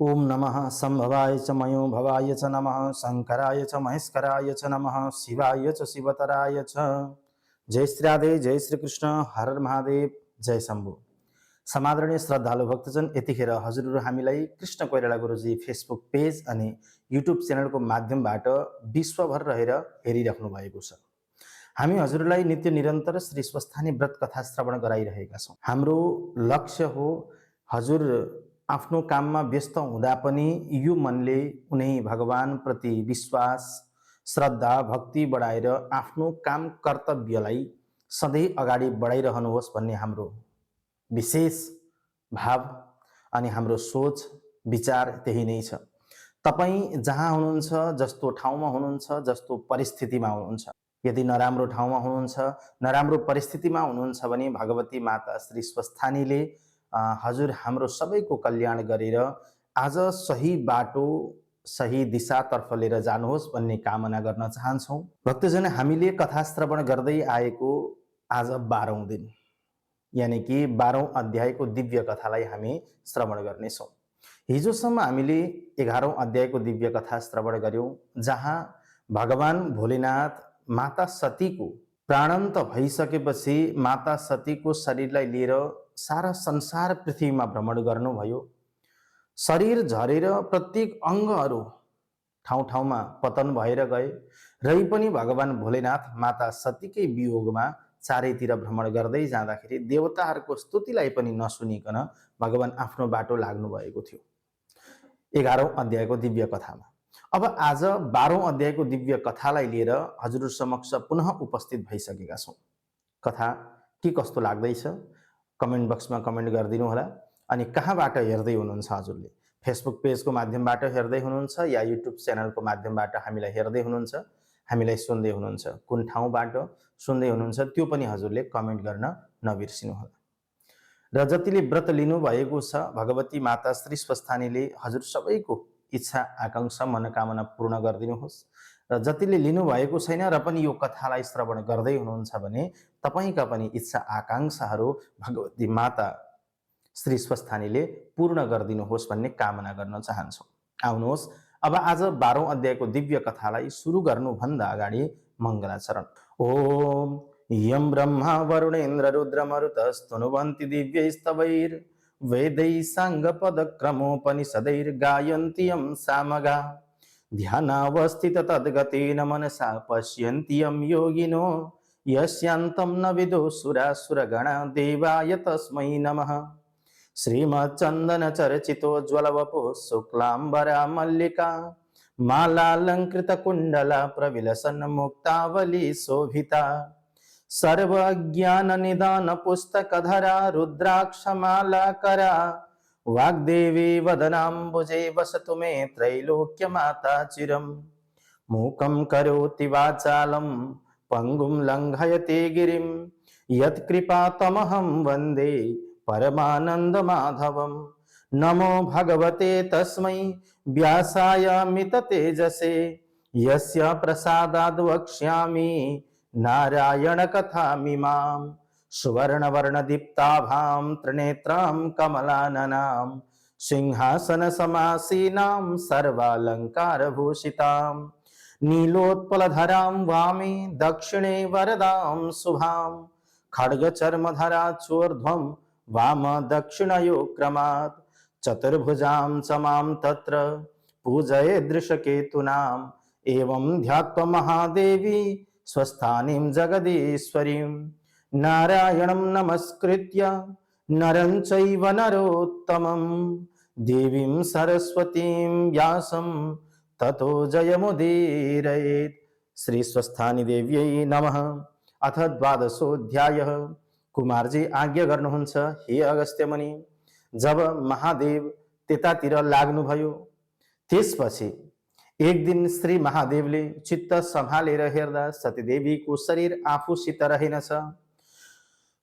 ओम नमः संभवाय च मयो भवाय च नमः शंकराय च महेश्वराय च नमः शिवाय च शिवतराय च। जय श्री राधे, जय श्री कृष्ण, हर हर महादेव, जय शंभु। समादरणीय श्रद्धालु भक्तजन, यतिखेर हजुरहरु हामीलाई कृष्ण कोइराला गुरुजी फेसबुक पेज अनि युट्युब च्यानलको माध्यमबाट विश्वभर रहेर हेरिराख्नु भएको छ। हामी हजुरलाई नित्य निरन्तर श्री स्वस्थानी व्रत कथा श्रवण गराइरहेका छौं। हाम्रो लक्ष्य हो हजुर आफ्नो काममा व्यस्त हुँदा पनि यो मनले उनै भगवान प्रति विश्वास, श्रद्धा, भक्ति बढाएर आफ्नो काम कर्तव्यलाई सधैँ अगाडि बढाइरहनुहोस् भन्ने हाम्रो विशेष भाव अनि हाम्रो सोच विचार त्यही नै छ। तपाई जहाँ हुनुहुन्छ, जस्तो ठाउँमा हुनुहुन्छ, जस्तो परिस्थितिमा हुनुहुन्छ, यदि नराम्रो ठाउँमा हुनुहुन्छ, नराम्रो परिस्थितिमा हुनुहुन्छ भने भगवती माता श्री स्वस्थानीले हजुर हाम्रो सबैको कल्याण गरेर आज सही बाटो, सही दिशातर्फ लिएर जानुहोस् भन्ने कामना गर्न चाहन्छौँ। भक्तजन, हामीले कथा श्रवण गर्दै आएको आज 12औं दिन, यानी कि 12औं अध्यायको दिव्य कथालाई हामी श्रवण गर्नेछौँ। हिजोसम्म हामीले 11औं अध्यायको दिव्य कथा श्रवण गर्यौं, जहाँ भगवान भोलेनाथ माता सतीको प्राणन्त भइसकेपछि माता सतीको शरीरलाई लिएर सारा संसार पृथ्वीमा भ्रमण गर्नुभयो। शरीर झरेर प्रत्येक अङ्गहरू ठाउँ ठाउँमा पतन भएर गए, रै पनि भगवान भोलेनाथ माता सतीकै वियोगमा चारैतिर भ्रमण गर्दै जाँदाखेरि देवताहरूको स्तुतिलाई पनि नसुनिकन भगवान आफ्नो बाटो लाग्नु भएको थियो 11औं अध्यायको दिव्य कथामा। अब आज 12औं अध्यायको दिव्य कथालाई लिएर हजुर समक्ष पुनः उपस्थित भइसकेका छौं। कथा के कस्तो लाग्दैछ कमेन्ट बक्समा कमेन्ट गरिदिनु होला। अनि कहाँबाट हेर्दै हुनुहुन्छ, हजुरले फेसबुक पेजको माध्यमबाट हेर्दै हुनुहुन्छ या युट्युब च्यानलको माध्यमबाट हामीलाई हेर्दै हुनुहुन्छ, हामीलाई सुन्दै हुनुहुन्छ, कुन ठाउँबाट सुन्दै हुनुहुन्छ त्यो पनि हजुरले कमेन्ट गर्न नबिर्सिनु होला। र जतिले व्रत लिनु भएको छ, भगवती माता श्री स्वस्थानीले हजुर सबैको इच्छा आकांक्षा मनोकामना पूर्ण गरिदिनुहोस्। र जतिले लिनु भएको छैन र पनि यो कथालाई श्रवण गर्दै हुनुहुन्छ भने तपाईका पनि इच्छा आकांक्षाहरू भगवती माता श्री स्वस्थानीले पूर्ण गरिदिनुहोस् भन्ने कामना गर्न चाहन्छौँ। आउनुहोस् अब आज 12औं अध्यायको दिव्य कथालाई सुरु गर्नुभन्दा अगाडि मङ्गलाचरण। ओम यं ब्रह्मा वरुणेन्द्र रुद्रमरुतस्तनुवन्ति दिव्यैस्तवैर् वेदैः साङ्गपदक्रमोपनिषदैर्गायन्ति यं सामगा ध्यानावस्थित तद्गतेन मनसा पश्यन्ति यं योगिनो यस्यान्तं न विदुषुरासुरगणा देवाय तस्मै नमः। श्रीमच्चन्दनचर्चितोज्ज्वलवपुः शुक्लाम्बरा मल्लिका मालालङ्कृतकुण्डला प्रविलसन्मुक्तावली शोभिता सर्वज्ञाननिदानपुस्तकधरा रुद्राक्षमालाकरा वाग्देवी वदनाम्बुजे वसतु मे त्रैलोक्यमाता चिरम्। मूकं करोति वाचालं पङ्गुं लङ्घयते गिरिं यत्कृपातमहं वन्दे परमानन्दमाधवम्। नमो भगवते तस्मै व्यासाय मिततेजसे यस्य प्रसादाद् वक्ष्यामि नारायणकथामिमाम्। सुवर्णवर्णदीप्ताभां त्रिनेत्रां कमलाननां सिंहासनसमासीनां सर्वालङ्कारभूषितां नीलोत्पलधरां वामे दक्षिणे वरदां शुभां खड्गचर्मधरा चोर्ध्वं वाम दक्षिणयो क्रमात् चतुर्भुजां च मां तत्र पूजयेदृशकेतूनाम्। एवं ध्यात्वा महादेवी स्वस्थानीं जगदीश्वरीं नारायणं नमस्कृत्य नरं चैव नरोत्तमं देवीं सरस्वतीं व्यासं ततो जयमुदीरयेत्। श्री स्वस्थानी देव्यै नमः। अथ 12वादशोऽध्यायः। कुमारजी आज्ञा गर्नुहुन्छ, हे अगस्त्य मुनि। जब महादेव त्यतातिर लाग्नुभयो त्यसपछि एक दिन श्री महादेवले चित्त सम्हालेर हेर्दा सतीदेवीको शरीर आफूसित रहेनछ।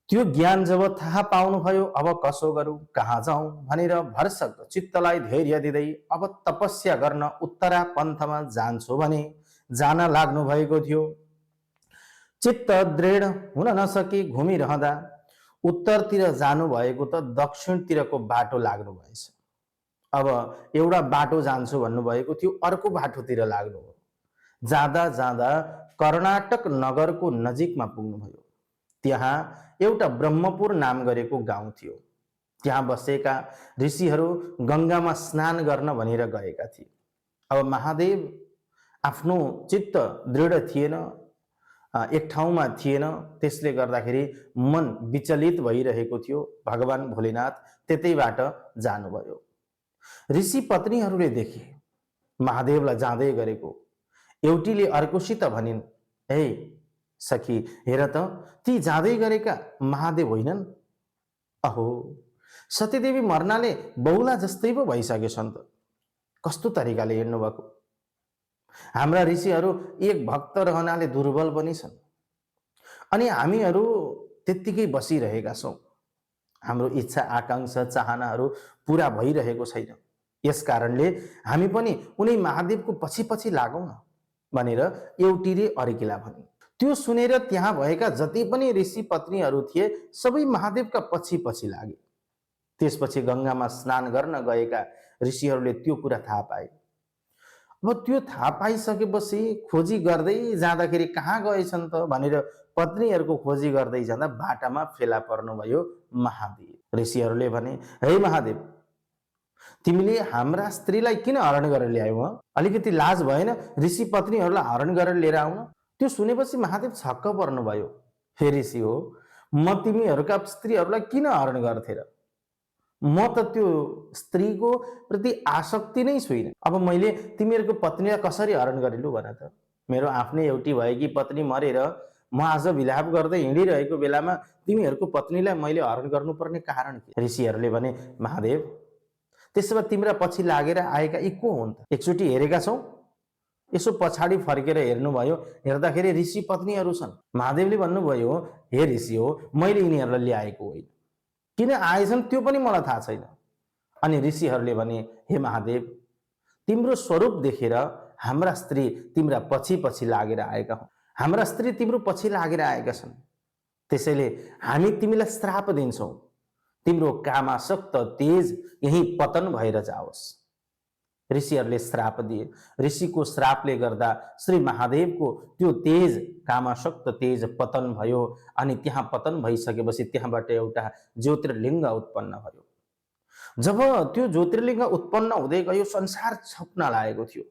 त्यो ज्ञान जब थाहा पाउनुभयो, अब कसो गरौँ, कहाँ जाउँ भनेर भरसक चित्तलाई धैर्य दिँदै अब तपस्या गर्न उत्तरा पन्थमा जान्छु भने जान लाग्नु भएको थियो। चित्त दृढ हुन नसकी घुमिरहँदा उत्तरतिर जानु भएको त दक्षिणतिरको बाटो लाग्नु भएछ। अब एउटा बाटो जान्छु भन्नुभएको थियो, अर्को बाटोतिर लाग्नुभयो। जाँदा जाँदा कर्नाटक नगरको नजिकमा पुग्नुभयो। त्यहाँ एउटा ब्रह्मपुर नाम गरेको गाउँ थियो। त्यहाँ बसेका ऋषिहरू गङ्गामा स्नान गर्न भनेर गएका थिए। अब महादेव आफ्नो चित्त दृढ थिएन, एक ठाउँमा थिएन, त्यसले गर्दाखेरि मन विचलित भइरहेको थियो। भगवान भोलेनाथ त्यतैबाट जानुभयो। ऋषि पत्नीहरूले देखे महादेवलाई जाँदै गरेको। एउटीले अर्कोसित भनिन्, हे सखी, हेर त, ती जाँदै गरेका महादेव होइनन्? अहो, सतीदेवी मर्नाले बहुला जस्तै पो भइसकेछन् त। कस्तो तरिकाले हिँड्नु भएको? हाम्रा ऋषिहरू एक भक्त रहनाले दुर्बल पनि छन्, अनि हामीहरू त्यत्तिकै बसिरहेका छौँ। हाम्रो इच्छा आकाङ्क्षा चाहनाहरू पुरा भइरहेको छैन। यस कारणले हामी पनि उनी महादेवको पछि पछि लागौँ न भनेर एउटीले अर्कीलाई भनिन्। त्यो सुनेर त्यहाँ भएका जति पनि ऋषि पत्नीहरू थिए सबै महादेवका पछि पछि लागे। त्यसपछि गङ्गामा स्नान गर्न गएका ऋषिहरूले त्यो कुरा थाहा पाए। अब त्यो थाहा पाइसकेपछि खोजी गर्दै जाँदाखेरि कहाँ गएछन् त भनेर पत्नीहरूको खोजी गर्दै जाँदा बाटामा फेला पर्नुभयो महादेव। ऋषिहरूले भने, हे महादेव, तिमीले हाम्रा स्त्रीलाई किन हरण गरेर ल्यायौ? अलिकति लाज भएन ऋषि पत्नीहरूलाई हरण गरेर लिएर आउन? त्यो सुनेपछि महादेव छक्क पर्नुभयो। हे ऋषि हो, म तिमीहरूका स्त्रीहरूलाई किन हरण गर्थे र? म त त्यो स्त्रीको प्रति आसक्ति नै छुइनँ। अब मैले तिमीहरूको पत्नीलाई कसरी हरण गरिलु भन त? मेरो आफ्नै एउटी भएकी पत्नी मरेर म आज विलाप गर्दै हिँडिरहेको बेलामा तिमीहरूको पत्नीलाई मैले हरण गर्नुपर्ने कारण के? ऋषिहरूले भने, महादेव, त्यसो भए तिम्रा पछि लागेर आएका यी को हुन् त? एकचोटि हेरेका छौ? यसो पछाडि फर्केर हेर्नुभयो, हेर्दाखेरि ऋषि पत्नीहरू छन्। महादेवले भन्नुभयो, हे ऋषि हो, मैले यिनीहरूलाई ल्याएको होइन। किन आएछन् त्यो पनि मलाई थाहा छैन। अनि ऋषिहरूले भने, हे महादेव, तिम्रो स्वरूप देखेर हाम्रा स्त्री तिम्रा पछि पछि लागेर आएका हुन्। हाम्रा स्त्री तिम्रो पछि लागेर आएका छन्, त्यसैले हामी तिमीलाई श्राप दिन्छौँ, तिम्रो कामासक्त तेज यही पतन भएर जाओस्। ऋषिहरूले श्राप दिए। ऋषिको श्रापले गर्दा श्री महादेवको त्यो तेज, कामासक्त तेज पतन भयो। अनि त्यहाँ पतन भइसकेपछि त्यहाँबाट एउटा ज्योतिर्लिङ्ग उत्पन्न भयो। जब त्यो ज्योतिर्लिङ्ग उत्पन्न हुँदै गयो, संसार छप्न लागेको थियो,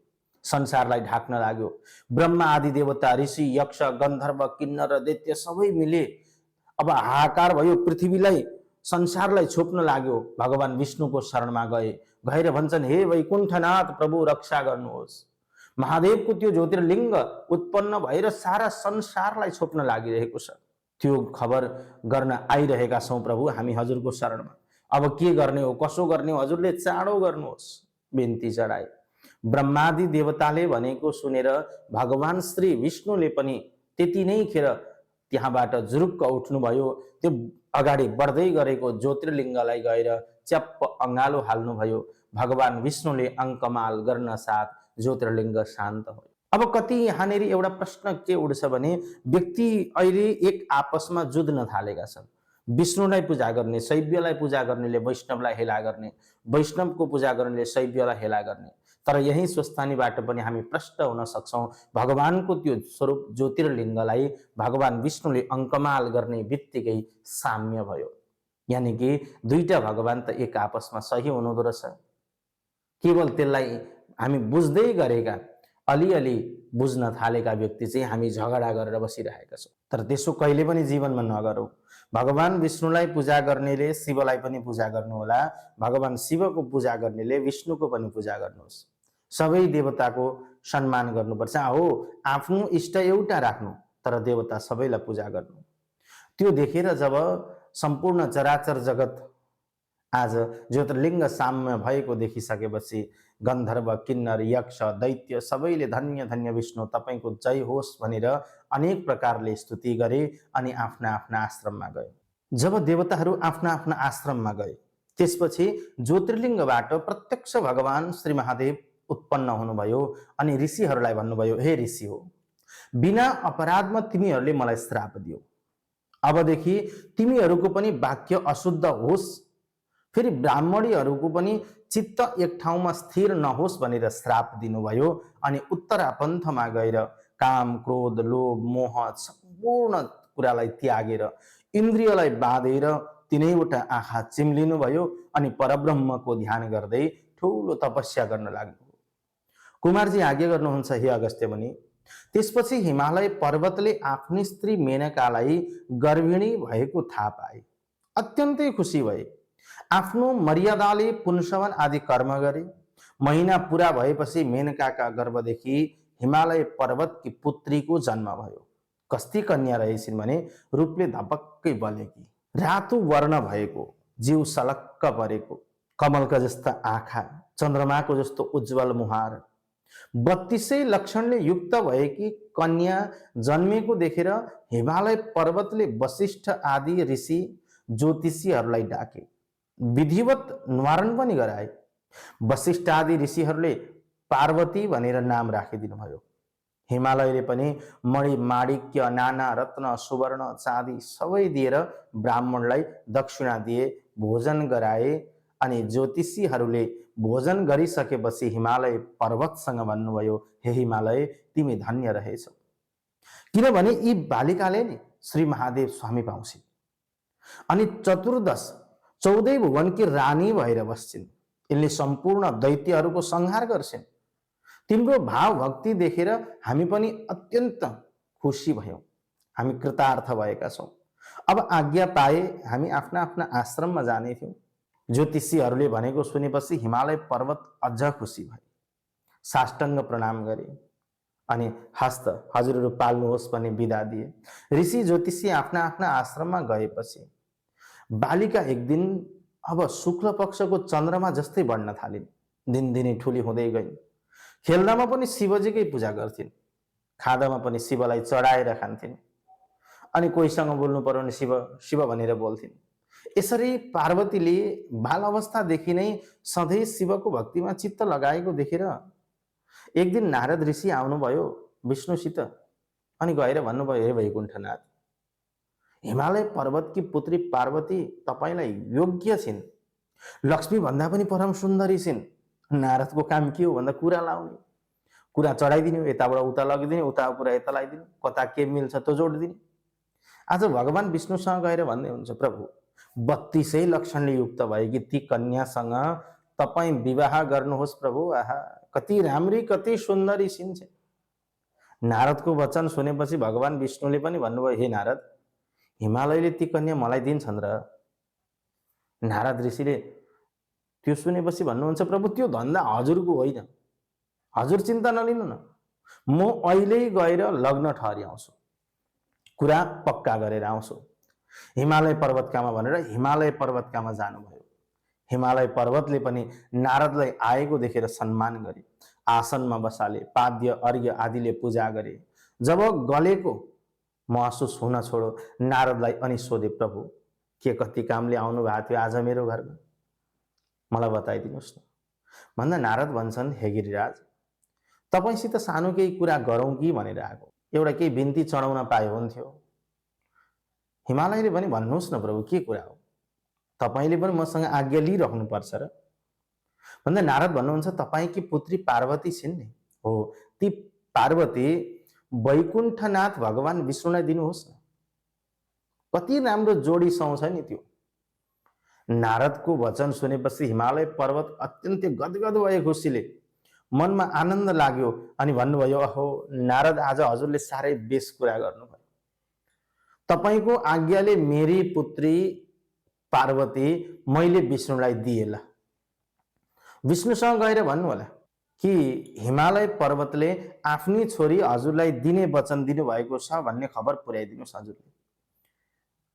संसारलाई ढाक्न लाग्यो। ब्रह्मा आदि देवता, ऋषि, यक्ष, गन्धर्व, किन्नर, दैत्य सबै मिले। अब हाहाकार भयो, पृथ्वीलाई, संसारलाई छोप्न लाग्यो। भगवान विष्णुको शरणमा गएर भन्छन्, हे वैकुण्ठनाथ प्रभु, रक्षा गर्नुहोस्। महादेवको त्यो ज्योतिर्लिङ्ग उत्पन्न भएर सारा संसारलाई छोप्न लागिरहेको छ। त्यो खबर गर्न आइरहेका छौँ प्रभु हामी हजुरको शरणमा। अब के गर्ने हो, कसो गर्ने हो, हजुरले चाँडो गर्नुहोस्, बिन्ती चढाए। ब्रह्मादि देवताले भनेको सुनेर भगवान श्री विष्णुले पनि त्यति नै खेर त्यहाँबाट जुरुक्क उठ्नुभयो। त्यो अगाडि बढ्दै गरेको ज्योतिर्लिङ्गलाई गएर च्याप्प अँगालो हाल्नुभयो। भगवान विष्णुले अङ्कमाल गर्न साथ ज्योतिर्लिङ्ग शान्त भयो। अब कति यहाँनिर एउटा प्रश्न के उठ्छ भने, व्यक्ति अहिले एक आपसमा जुझ्न थालेका छन्। विष्णुलाई पूजा गर्ने, शैव्यलाई पूजा गर्नेले वैष्णवलाई हेला गर्ने, वैष्णवको पूजा गर्नेले शैव्यलाई हेला गर्ने। तर यही स्वस्थानीबाट पनि हामी प्रष्ट हुन सक्छौँ। भगवानको त्यो स्वरूप ज्योतिर्लिङ्गलाई भगवान विष्णुले अङ्कमाल गर्ने बित्तिकै साम्य भयो। यानि कि दुईटा भगवान त एक आपसमा सही हुनुहुँदो रहेछ। केवल त्यसलाई हामी बुझ्दै गरेका, अलिअलि बुझ्न थालेका व्यक्ति चाहिँ हामी झगडा गरेर बसिरहेका छौँ। तर त्यसो कहिले पनि जीवनमा नगरौँ। भगवान विष्णुलाई पूजा गर्नेले शिवलाई पनि पूजा गर्नुहोला, भगवान शिवको पूजा गर्नेले विष्णुको पनि पूजा गर्नुहोस्। सबै देवताको सम्मान गर्नुपर्छ। हो, आफ्नो इष्ट एउटा राख्नु, तर देवता सबैलाई पूजा गर्नु। त्यो देखेर जब सम्पूर्ण चराचर जगत आज ज्योतिर्लिङ्ग साम्य भएको देखिसकेपछि गन्धर्व, किन्नर, यक्ष, दैत्य सबैले धन्य धन्य विष्णु तपाईँको जय होस् भनेर अनेक प्रकारले स्तुति गरे अनि आफ्ना आफ्ना आश्रममा गए। जब देवताहरू आफ्ना आफ्ना आश्रममा गए त्यसपछि ज्योतिर्लिङ्गबाट प्रत्यक्ष भगवान श्री महादेव उत्पन्न हुनुभयो अनि ऋषिहरूलाई भन्नुभयो, हे ऋषि हो, बिना अपराधमा तिमीहरूले मलाई श्राप दियो। अबदेखि तिमीहरूको पनि वाक्य अशुद्ध होस् फेरि ब्राह्मणीहरूको पनि चित्त एक ठाउँमा स्थिर नहोस् भनेर श्राप दिनुभयो। अनि उत्तरापन्थमा गएर काम, क्रोध, लोभ, मोह सम्पूर्ण कुरालाई त्यागेर इन्द्रियलाई बाँधेर तिनैवटा आँखा चिम्लिनुभयो अनि परब्रह्मको ध्यान गर्दै ठुलो तपस्या गर्न लाग्नुभयो। कुमारजी आज्ञा गर्नुहुन्छ, हे अगस्त्य मुनि। त्यसपछि हिमालय पर्वतले आफ्नी स्त्री मेनकालाई गर्भिणी भएको थाहा पाए। अत्यन्तै खुसी भए। आफ्नो मर्यादाले पुंसवन आदि कर्म गरे। महिना पुरा भएपछि मेनकाका गर्भदेखि हिमालय पर्वतकी पुत्रीको जन्म भयो। कस्ती कन्या रहेछिन् भने रूपले धपक्कै बलेकी, रातो वर्ण भएको, जिउ सलक्क परेको, कमलका जस्ता आँखा, चन्द्रमाको जस्तो उज्जवल मुहार, 32 लक्षणले युक्त भएकी कन्या जन्मेको देखेर हिमालय पर्वतले वशिष्ठ आदि ऋषि ज्योतिषीहरूलाई डाके, विधिवत न्वारण पनि गराए। वशिष्ठ आदि ऋषिहरूले पार्वती भनेर नाम राखिदिनु भयो। हिमालयले पनि मणि माणिक्य, नाना रत्न, सुवर्ण, चाँदी सबै दिएर ब्राह्मणलाई दक्षिणा दिए, भोजन गराए। अनि ज्योतिषीहरूले भोजन गरिसकेपछि हिमालय पर्वतसँग भन्नुभयो, हे हिमालय, तिमी धन्य रहेछौ, किनभने यी बालिकाले नि श्री महादेव स्वामी पाउँछिन् अनि 14 भुवनकी रानी भएर बस्छिन्। यिनले सम्पूर्ण दैत्यहरूको संहार गर्छिन्। तिम्रो भाव भक्ति देखेर हामी पनि अत्यन्त खुसी भयौँ। हामी कृतार्थ भएका छौँ। अब आज्ञा पाए हामी आफ्ना आफ्ना आश्रममा जाने थियौँ। ज्योतिषीहरूले भनेको सुनेपछि हिमालय पर्वत अझ खुसी भए, साष्टाङ्ग प्रणाम गरे अनि हस्त हजुरहरू पाल्नुहोस् भन्ने बिदा दिए। ऋषि ज्योतिषी आफ्ना आफ्ना आश्रममा गएपछि बालिका एक दिन अब शुक्ल पक्षको चन्द्रमा जस्तै बढ्न थालिन्। दिनदिनै ठुली हुँदै गइन्। खेल्दामा पनि शिवजीकै पूजा गर्थिन्, खाँदामा पनि शिवलाई चढाएर खान्थिन्। अनि कोहीसँग बोल्नु पर्यो भने शिव शिव भनेर बोल्थिन्। यसरी पार्वतीले बाल अवस्थादेखि नै सधैँ शिवको भक्तिमा चित्त लगाएको देखेर एक दिन नारद ऋषि आउनुभयो विष्णुसित अनि गएर भन्नुभयो, हे वैकुण्ठनाथ, हिमालय पर्वतकी पुत्री पार्वती तपाईलाई योग्य छिन्, लक्ष्मी भन्दा पनि परम सुन्दरी छिन्। नारदको काम के हो भन्दा कुरा लाउने, कुरा चढाइदिने, यताबाट उता लगिदिने, उता कुरा यता लगाइदिने, कता के मिल्छ त्यो जोडिदिने। आज भगवान विष्णुसँग गएर भन्दै हुन्छ, प्रभु 32 लक्षणले युक्त भएकी ती कन्यासँग तपाईँ विवाह गर्नुहोस् प्रभु। आहा, कति राम्री कति सुन्दरी छिन्। नारदको वचन सुनेपछि भगवान विष्णुले पनि भन्नुभयो, हे नारद, हिमालयले ती कन्या मलाई दिन्छन् र? नारद ऋषिले त्यो सुनेपछि भन्नुहुन्छ, प्रभु त्यो धन्दा हजुरको होइन, हजुर चिन्ता नलिनु न, म अहिले गएर लग्न ठहरी आउँछु, कुरा पक्का गरेर आउँछु। हिमालय पर्वतकामा भनेर हिमालय पर्वतकामा जानुभयो। हिमालय पर्वतले पनि नारदलाई आएको देखेर सम्मान गरे, आसनमा बसाले, पाद्य अर्घ्य आदिले पूजा गरे। जब गलेको महसुस हुन छोडो नारदलाई अनि सोधे, प्रभु के कति कामले आउनु भएको थियो आज मेरो घरमा, मलाई बताइदिनुहोस् न। भन्दा नारद भन्छन्, हे गिरिराज, तपाईसित सानो केही कुरा गरौँ कि भनेर आएको, एउटा केही बिन्ती चढाउन पाए हुन्थ्यो। हिमालयले पनि भन्नुहोस् न प्रभु, के कुरा हो, तपाईँले पनि मसँग आज्ञा लिइराख्नु पर्छ र? भन्दा नारद भन्नुहुन्छ, तपाईँकी पुत्री पार्वती छिन् नि, हो, ती पार्वती वैकुण्ठनाथ भगवान विष्णुलाई दिनुहोस् न, कति राम्रो जोडी सुहाउँछ नि त्यो। नारदको वचन सुनेपछि हिमालय पर्वत अत्यन्तै गदगद भए खुसीले, मनमा आनन्द लाग्यो अनि भन्नुभयो, अहो नारद, आज हजुरले साह्रै बेस कुरा गर्नुभयो। तपाईको आज्ञाले मेरी पुत्री पार्वती मैले विष्णुलाई दिए ल। विष्णुसँग गएर भन्नु होला कि हिमालय पर्वतले आफ्नी छोरी हजुरलाई दिने वचन दिनुभएको छ भन्ने खबर पुर्याइदिनुहोस् हजुरले।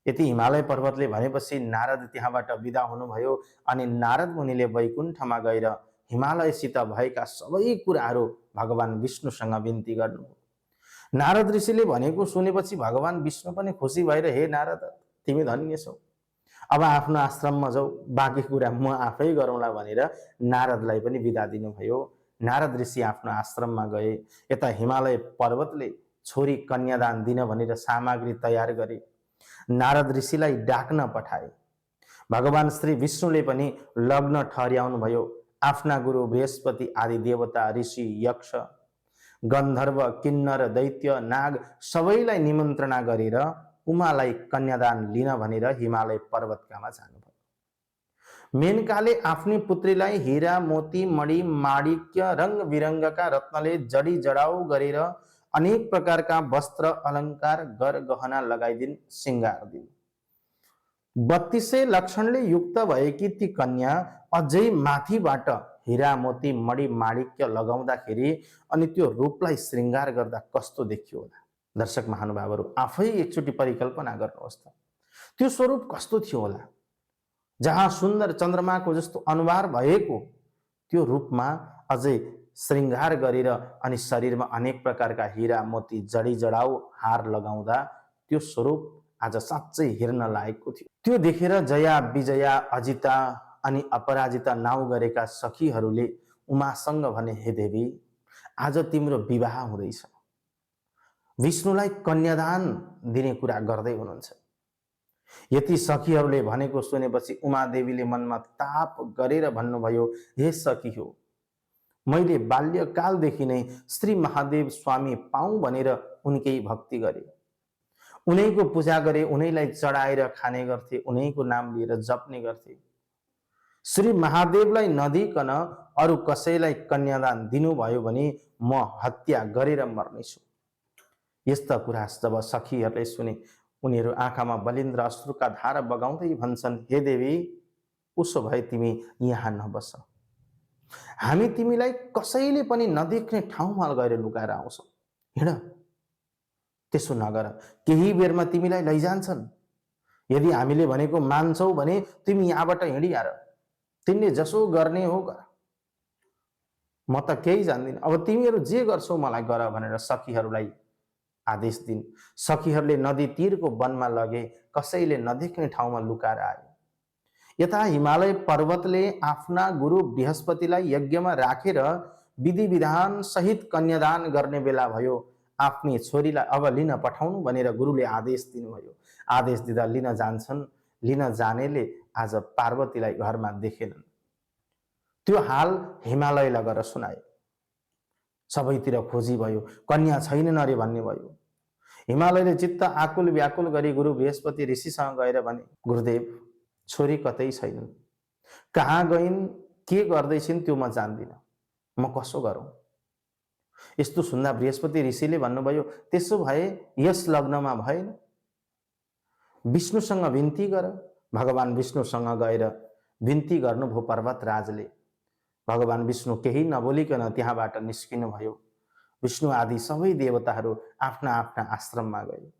यति हिमालय पर्वतले भनेपछि नारद त्यहाँबाट विदा हुनुभयो अनि नारद मुनिले वैकुण्ठमा गएर हिमालयसित भएका सबै कुराहरू भगवान विष्णुसँग बिन्ती गर्नुभयो। नारद ऋषिले भनेको सुनेपछि भगवान विष्णु पनि खुसी भएर, हे नारद, तिमी धन्य छौ, अब आफ्नो आश्रममा जाऊ, बाँकी कुरा म आफै गरौँला भनेर नारदलाई पनि बिदा दिनुभयो। नारद ऋषि आफ्नो आश्रममा गए। यता हिमालय पर्वतले छोरी कन्यादान दिन भनेर सामग्री तयार गरे। नारद ऋषिलाई डाक्न पठाए। भगवान श्री विष्णुले पनि लग्न ठहर्याउनु भयो। आफ्ना गुरु बृहस्पति आदि देवता, ऋषि, यक्ष, गन्धर्व, किन्नर, दैत्य, नाग सबैलाई निमन्त्रणा गरेर उमालाई कन्यादान लिन भनेर हिमालय पर्वतकामा जानुभयो। मेनकाले आफ्नी पुत्रीलाई हीरा, मोती, मणि, माणिक्य, रंग बिरंगका रत्नले जडी जडाउ गरेर अनेक प्रकारका वस्त्र, अलंकार, गर गहना लगाइदिन, श्रृंगार दिन। 32 लक्षणले युक्त भएकी ती कन्या अझै माथिबाट हीरा, मोती, मणि, माणिक्य लगाउँदाखेरि अनि त्यो रूपलाई श्रृंगार गर्दा कस्तो देखियो होला। दर्शक महानुभावहरू आफै एकचोटि परिकल्पना गर्नुहोस् त, त्यो स्वरूप कस्तो थियो होला। जहाँ सुन्दर चन्द्रमाको जस्तो अनुहार भएको त्यो रूपमा अझै श्रृंगार गरेर अनि शरीरमा अनेक प्रकारका हीरा, मोती, जडी जडाउ हार लगाउँदा त्यो स्वरूप आज साँच्चै हेर्न लायकको थियो। त्यो देखेर जया, विजया, अजिता अनि अपराजिता नाउँ गरेका सखीहरूले उमासँग भने, हे देवी, आज तिम्रो विवाह हुँदैछ। विष्णुलाई कन्यादान दिने कुरा गर्दै हुनुहुन्छ। यति सखीहरूले भनेको सुनेपछि उमादेवीले मनमा ताप गरेर भन्नुभयो, हे सखी हो, मैले बाल्यकालदेखि नै श्री महादेव स्वामी पाऊँ भनेर उनकै भक्ति गरे, उनैको पूजा गरे, उनैलाई चढाएर खाने गर्थे, उनैको नाम लिएर जप्ने गर्थे। श्री महादेवलाई नदिकन अरू कसैलाई कन्यादान दिनुभयो भने म हत्या गरेर मर्नेछु। यस्ता कुरा जब सखीहरूले सुने उनीहरू आँखामा बलिन्द्र अश्रुका धारा बगाउँदै भन्छन्, हे देवी, उसो भए तिमी यहाँ नबस, हामी तिमीलाई कसैले पनि नदेख्ने ठाउँमा गएर लुकाएर आउँछौ, हिँड, त्यसो नगर, केही बेरमा तिमीलाई लैजान्छन्। यदि हामीले भनेको मान्छौ भने तिमी यहाँबाट हिँडिहार, तिमीले जसो गर्ने हो गर, म त केही जान्दिन, अब तिमीहरू जे गर्छौ मलाई गर भनेर सखीहरूलाई आदेश दिन्। सखीहरूले नदी तीरको वनमा लगे, कसैले नदेख्ने ठाउँमा लुकाएर आए। यता हिमालय पर्वतले आफ्ना गुरु बृहस्पतिलाई यज्ञमा राखेर विधि विधान सहित कन्यादान गर्ने बेला भयो। आफ्नी छोरीलाई अब लिन पठाउनु भनेर गुरुले आदेश दिनुभयो। आदेश दिँदा लिन जान्छन्। लिन जानेले आज पार्वतीलाई घरमा देखेनन्। त्यो हाल हिमालयलाई गएर सुनाए। सबैतिर खोजी भयो, कन्या छैनन् अरे भन्ने भयो। हिमालयले चित्त आकुल व्याकुल गरी गुरु बृहस्पति ऋषिसँग गएर भने, गुरुदेव, छोरी कतै छैनन्, कहाँ गइन्, के गर्दैछिन् त्यो म जान्दिनँ, म कसो गरौँ। यस्तो सुन्दा बृहस्पति ऋषिले भन्नुभयो, त्यसो भए यस लग्नमा भएन, विष्णुसँग विन्ती गर। भगवान विष्णुसँग गएर विन्ती गर्नुभयो पर्वतराजले। भगवान विष्णु केही नबोलिकन त्यहाँबाट निस्किनु भयो। विष्णु आदि सबै देवताहरू आफ्ना आफ्ना आश्रममा गए।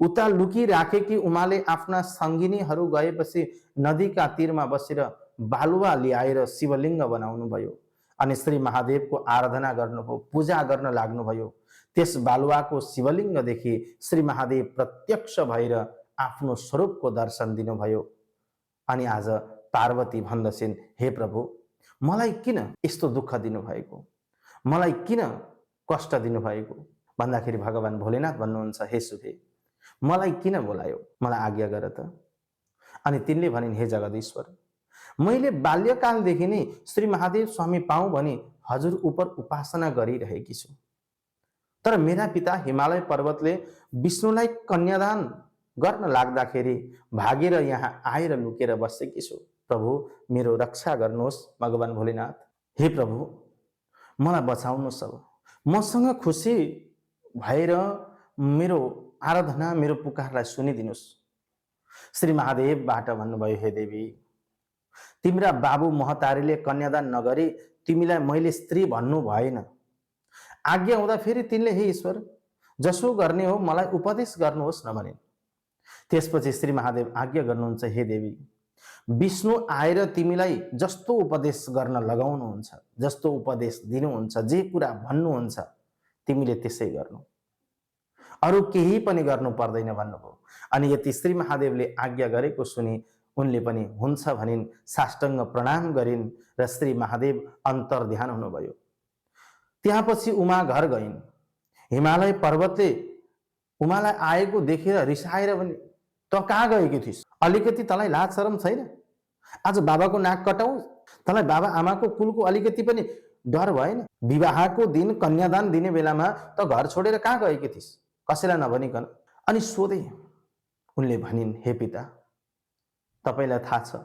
उता लुकी राखेकी उमाले आफ्ना सङ्गिनीहरू गएपछि नदीका तीरमा बसेर बालुवा ल्याएर शिवलिङ्ग बनाउनु भयो अनि श्री महादेवको आराधना गर्नुभयो, पूजा गर्न लाग्नुभयो। त्यस बालुवाको शिवलिङ्गदेखि श्री महादेव प्रत्यक्ष भएर आफ्नो स्वरूपको दर्शन दिनुभयो। अनि आज पार्वती भन्दछिन्, हे प्रभु, मलाई किन यस्तो दुःख दिनुभएको, मलाई किन कष्ट दिनुभएको भन्दाखेरि भगवान भोलेनाथ भन्नुहुन्छ, हे सुभे, मलाई किन बोलायो, मलाई आज्ञा गर त। अनि तिनले भनिन्, हे जगदीश्वर, मैले बाल्यकालदेखि नै श्री महादेव स्वामी पाऊँ भने हजुर उप उपासना गरिरहेकी छु, तर मेरा पिता हिमालय पर्वतले विष्णुलाई कन्यादान गर्न लाग्दाखेरि भागेर यहाँ आएर लुकेर बसेकी छु। प्रभु, मेरो रक्षा गर्नुहोस्। भगवान भोलेनाथ, हे प्रभु, मलाई बचाउनुहोस्। अब मसँग खुसी भएर मेरो आराधना, मेरो पुकारलाई सुनिदिनुहोस्। श्री महादेवबाट भन्नुभयो, हे देवी, तिम्रा बाबु महतारीले कन्यादान नगरी तिमीलाई मैले स्त्री भन्नु भएन। आज्ञा हुँदा फेरि तिनले, हे ईश्वर, जसो गर्ने हो मलाई उपदेश गर्नुहोस् न भनिन्। त्यसपछि श्री महादेव आज्ञा गर्नुहुन्छ, हे देवी, विष्णु आएर तिमीलाई जस्तो उपदेश गर्न लगाउनुहुन्छ, जस्तो उपदेश दिनुहुन्छ, जे कुरा भन्नुहुन्छ तिमीले त्यसै गर्नु, अरू केही पनि गर्नु पर्दैन भन्नुभयो। अनि यति श्री महादेवले आज्ञा गरेको सुनि उनले पनि हुन्छ भनिन्, साष्टाङ्ग प्रणाम गरिन् र श्री महादेव अन्तर्ध्यान हुनुभयो। त्यहाँपछि उमा घर गइन्। हिमालय पर्वतले उमालाई आएको देखेर रिसाएर भने, त कहाँ गएकी थिइस्, अलिकति तँलाई लाज शरम छैन? आज बाबाको नाक कटाऊ, तँलाई बाबा आमाको कुलको अलिकति पनि डर भएन? विवाहको दिन कन्यादान दिने बेलामा त घर छोडेर कहाँ गएकी थिइस् कसैलाई नभनिकन? अनि सोधे। उनले भनिन्, हे पिता, तपाईलाई थाहा छ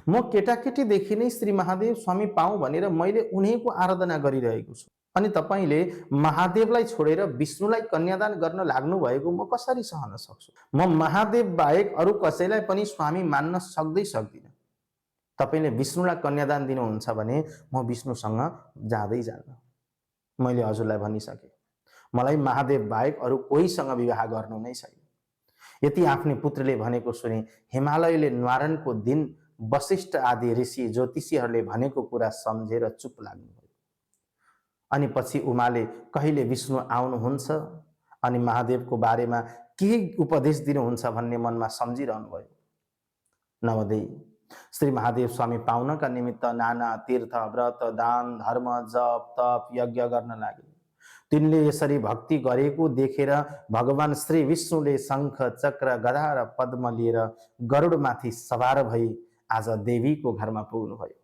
म केटाकेटीदेखि नै श्री महादेव स्वामी पाऊँ भनेर मैले उनीको आराधना गरिरहेको छु, अनि तपाईँले महादेवलाई छोडेर विष्णुलाई कन्यादान गर्न लाग्नु भएको म कसरी सहन सक्छु? म महादेव बाहेक अरू कसैलाई पनि स्वामी मान्न सक्दिनँ। तपाईँले विष्णुलाई कन्यादान दिनुहुन्छ भने म विष्णुसँग जाँदै जान्न। मैले हजुरलाई भनिसकेँ, मलाई महादेव बाहेक अरू कोहीसँग विवाह गर्नु नै छैन। यति आफ्नै पुत्रले भनेको सुने हिमालयले न्वारानको दिन वशिष्ठ आदि ऋषि ज्योतिषीहरूले भनेको कुरा सम्झेर चुप लाग्नुभयो। अनि पछि उमाले कहिले विष्णु आउनुहुन्छ अनि महादेवको बारेमा केही उपदेश दिनुहुन्छ भन्ने मनमा सम्झिरहनु भयो। नवदै श्री महादेव स्वामी पाउनका निमित्त नाना तीर्थ व्रत दान धर्म जप तप यज्ञ गर्न लागे। तिनले यसरी भक्ति गरेको देखेर भगवान श्री विष्णुले शंख चक्र गदा र पद्म लिएर गरुडमाथि सवार भई आज देवीको घरमा पुग्नुभयो।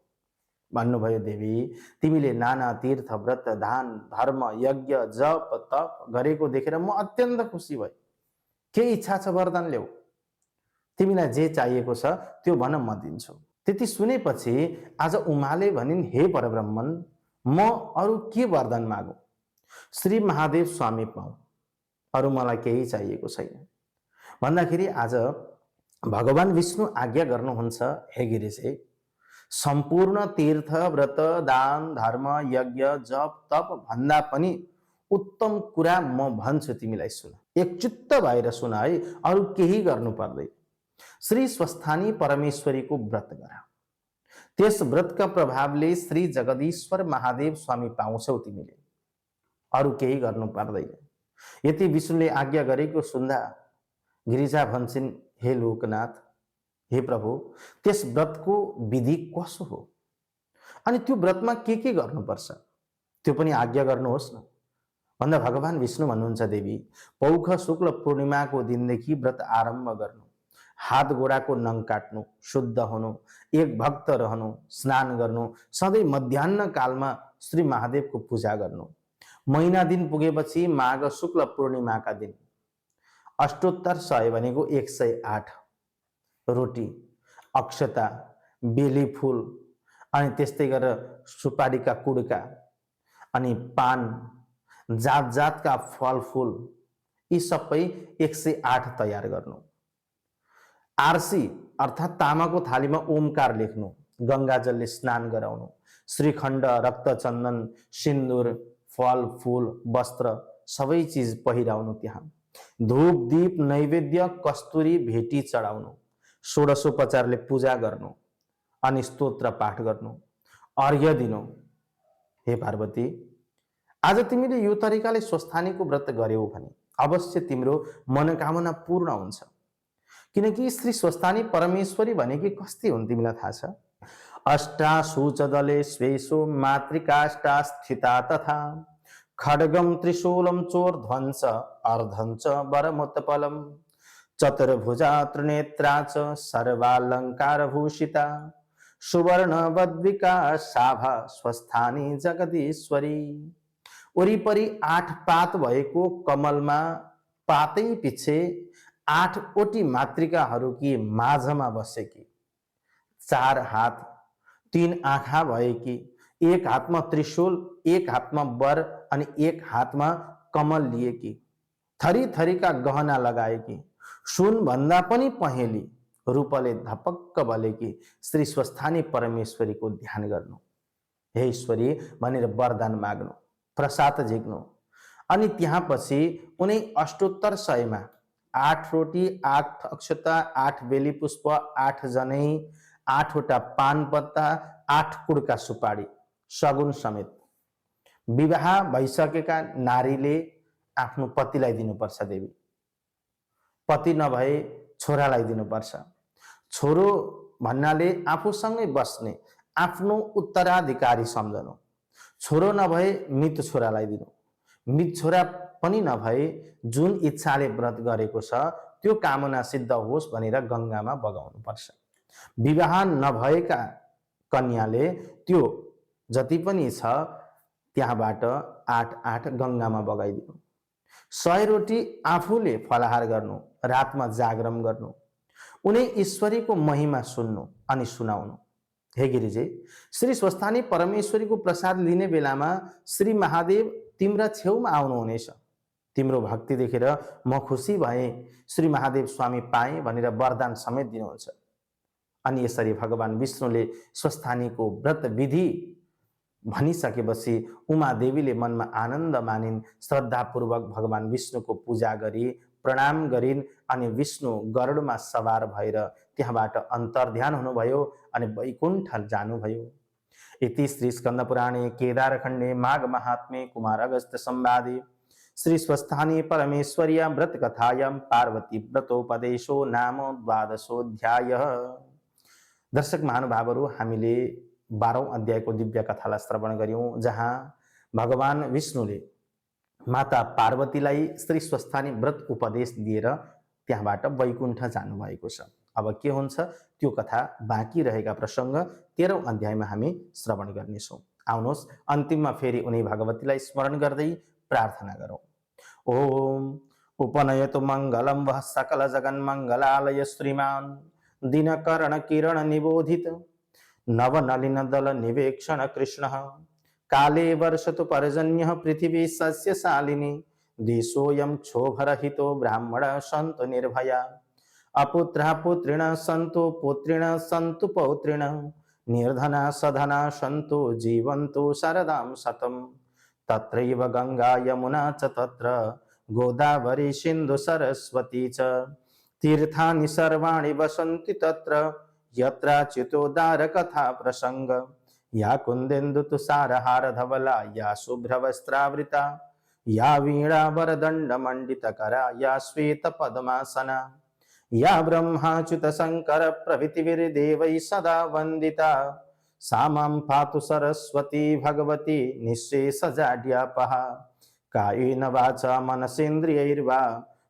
भन्नुभयो, देवी, तिमीले नाना तीर्थ व्रत दान धर्म यज्ञ जप तप गरेको देखेर म अत्यन्त खुसी भए। के इच्छा छ वरदान ल्याऊ, तिमीलाई जे चाहिएको छ त्यो भन, म दिन्छु। त्यति सुनेपछि आज उमाले भनिन्, हे परब्रह्मन, म अरू के वरदान मागौँ? श्री महादेव स्वामी पाऊँ, अरू मलाई केही चाहिएको छैन। भन्दाखेरि आज भगवान विष्णु आज्ञा गर्नुहुन्छ, हे गिरिजे, सम्पूर्ण तीर्थ व्रत दान धर्म यज्ञ जप तप भन्दा पनि उत्तम कुरा म भन्छु, तिमीलाई सुन, एकचित्त भएर सुन है, अरू केही गर्नु पर्दैन। श्री स्वस्थानी परमेश्वरीको व्रत गर, त्यस व्रतका प्रभावले श्री जगदीश्वर महादेव स्वामी पाउँछौ तिमीले, अरू केही गर्नु पर्दैन। यति विष्णुले आज्ञा गरेको सुन्दा गिरिजा भन्छन्, हे लोकनाथ, हे प्रभु, त्यस व्रतको विधि कसो हो अनि त्यो व्रतमा के गर्नुपर्छ त्यो पनि आज्ञा गर्नुहोस् न भन्दा भगवान विष्णु भन्नुहुन्छ, देवी, पौष शुक्ल पूर्णिमाको दिनदेखि व्रत आरम्भ गर्नु, हात गोडाको नङ काट्नु, शुद्ध हुनु, एक भक्त रहनु, स्नान गर्नु, सधैँ मध्याह्न कालमा श्री महादेवको पूजा गर्नु। महिना दिन पुगेपछि माघ शुक्ल पूर्णिमाका दिन अष्टोत्तर 100 भनेको 108 रोटी, अक्षता, बेली फूल अनि त्यस्तै गरेर सुपारीका कुडका अनि पान, जात जातका फलफूल, यी सबै 108 तयार गर्नु। आरसी अर्थात् तामाको थालीमा ओमकार लेख्नु, गंगाजलले स्नान गराउनु, श्रीखण्ड रक्तचन्दन सिन्दूर फल फूल वस्त्र सबै चिज पहिराउनु, त्यहाँ धूप दीप नैवेद्य कस्तुरी भेटी चढाउनु, षोडशोपचारले पूजा गर्नु अनि स्तोत्र पाठ गर्नु, अर्घ्य दिनु। हे पार्वती, आज तिमीले यो तरिकाले स्वस्थानीको व्रत गर्यौ भने अवश्य तिम्रो मनोकामना पूर्ण हुन्छ, किनकि श्री स्वस्थानी परमेश्वरी भनेकी कस्ती हुन् तिमीलाई थाहा छ? अष्टाशुचदले स्वेषु मातृकाष्टा स्थिता तथा खड्गम त्रिशूलम चोर्ध्वंस अर्धंच वरमुत्पलम चतुर्भुजा त्रिनेत्रा च सर्वालंकार भूषिता सुवर्ण वद्विका शाभा स्वस्थानी जगदीश्वरी। वरिपरि 8 पात भएको कमलमा पातै पछि 8वटी मातृकाहरूकी माझमा बसेकी, 4 हात 3 आँखा भएकी, एक हातमा त्रिशूल, एक हातमा वर अनि एक हातमा कमल लिएकी, थरी थरीका गहना लगाएकी, सुन भन्दा पनि पहेँली रूपले धपक्क बलेकी श्री स्वस्थानी परमेश्वरीको ध्यान गर्नु। हे ईश्वरी भनेर वरदान माग्नु, प्रसाद झिक्नु अनि त्यहाँ पछि उनै अष्टोत्तर 100मा 8 रोटी 8 अक्षता 8 बेली पुष्प 8 जनै 8वटा पान पत्ता 8 कुडका सुपारी सगुन समेत विवाह भइसकेका नारीले आफ्नो पतिलाई दिनुपर्छ। देवी, पति नभए छोरालाई दिनुपर्छ। छोरो भन्नाले आफूसँगै बस्ने आफ्नो उत्तराधिकारी सम्झनु। छोरो नभए मृत छोरालाई दिनु। मृत छोरा पनि नभए जुन इच्छाले व्रत गरेको छ त्यो कामना सिद्ध होस् भनेर गङ्गामा बगाउनुपर्छ। विवाह नभएका कन्याले त्यो जति पनि छ त्यहाँबाट 8 गङ्गामा बगाइदिनु। 100 रोटी आफूले फलाहार गर्नु, रातमा जागरण गर्नु, उनी ईश्वरीको महिमा सुन्नु अनि सुनाउनु। हे गिरिजे, श्री स्वस्थानी परमेश्वरीको प्रसाद लिने बेलामा श्री महादेव तिम्रा छेउमा आउनुहुनेछ। तिम्रो भक्ति देखेर म खुसी भएँ, श्री महादेव स्वामी पाएँ भनेर वरदान समेत दिनुहुन्छ। अनि यसरी भगवान विष्णुले स्वस्थानीको व्रत विधि भनिसकेपछि उमादेवीले मनमा आनन्द मानिन्, श्रद्धापूर्वक भगवान विष्णुको पूजा गरी प्रणाम गरिन् अनि विष्णु गरुडमा सवार भएर त्यहाँबाट अन्तर्ध्यान हुनुभयो अनि वैकुण्ठ जानुभयो। इति श्री स्कंद पुराणे केदारखण्डे माघ महात्म्ये कुमार अगस्त्य संवादे श्री स्वस्थानी परमेश्वर्या व्रत कथायां पार्वती व्रतोपदेशो नाम 12 दर्शक महानुभावहरू, हामीले 12औं अध्यायको दिव्य कथालाई श्रवण गर्यौं, जहाँ भगवान विष्णुले माता पार्वतीलाई श्री स्वस्थानी व्रत उपदेश दिएर त्यहाँबाट वैकुण्ठ जानुभएको छ। अब के हुन्छ त्यो कथा बाँकी रहेका प्रसंग 13औं अध्यायमा हामी श्रवण गर्नेछौँ। आउनुहोस् अन्तिममा फेरि उनी भगवतीलाई स्मरण गर्दै प्रार्थना गरौँ। ओम उपनयतु मङ्गलं वः सकल जगन्मङ्गलालय श्रीमान् दिनकरण किरण निबोधित नवनलिन दल निवेक्षण कृष्णः काले वर्षतु पर्जन्यः पृथिवी सस्यशालिनी देशोऽयं क्षोभरहितो ब्राह्मण सन्तु निर्भया अपुत्रः पुत्रिणः सन्तु पुत्रिणः सन्तु पौत्रिणः निर्धना सधना सन्तु जीवन्तु शरदां शतम् तत्रैव गंगा यमुना च तत्र गोदावरी सिन्धु सरस्वती च तीर्थानि सर्वाणि वसन्ति तत्र यत्राच्युतोद्धार कथा प्रसंग या कुंदेन्दु तुषारहार धवला या शुभ्रवस्त्रावृता या वीणा वरदंड मंडितकरा या श्वेत पद्मासना या ब्रह्माच्युत शंकर प्रभृतिर्देवैः सदा वंदिता सा मां पातु सरस्वती भगवती निःशेषजाड्यापहा कायेन वाचा मनसेन्द्रियैर्वा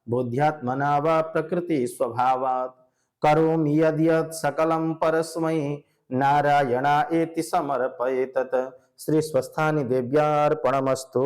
बुद्ध्यात्मना वा प्रकृति स्वभावात् करोमि यद्यत् सकलं परस्मै नारायणायेति समर्पयेत्। श्री स्वस्थानी देव्यार्पणमस्तु।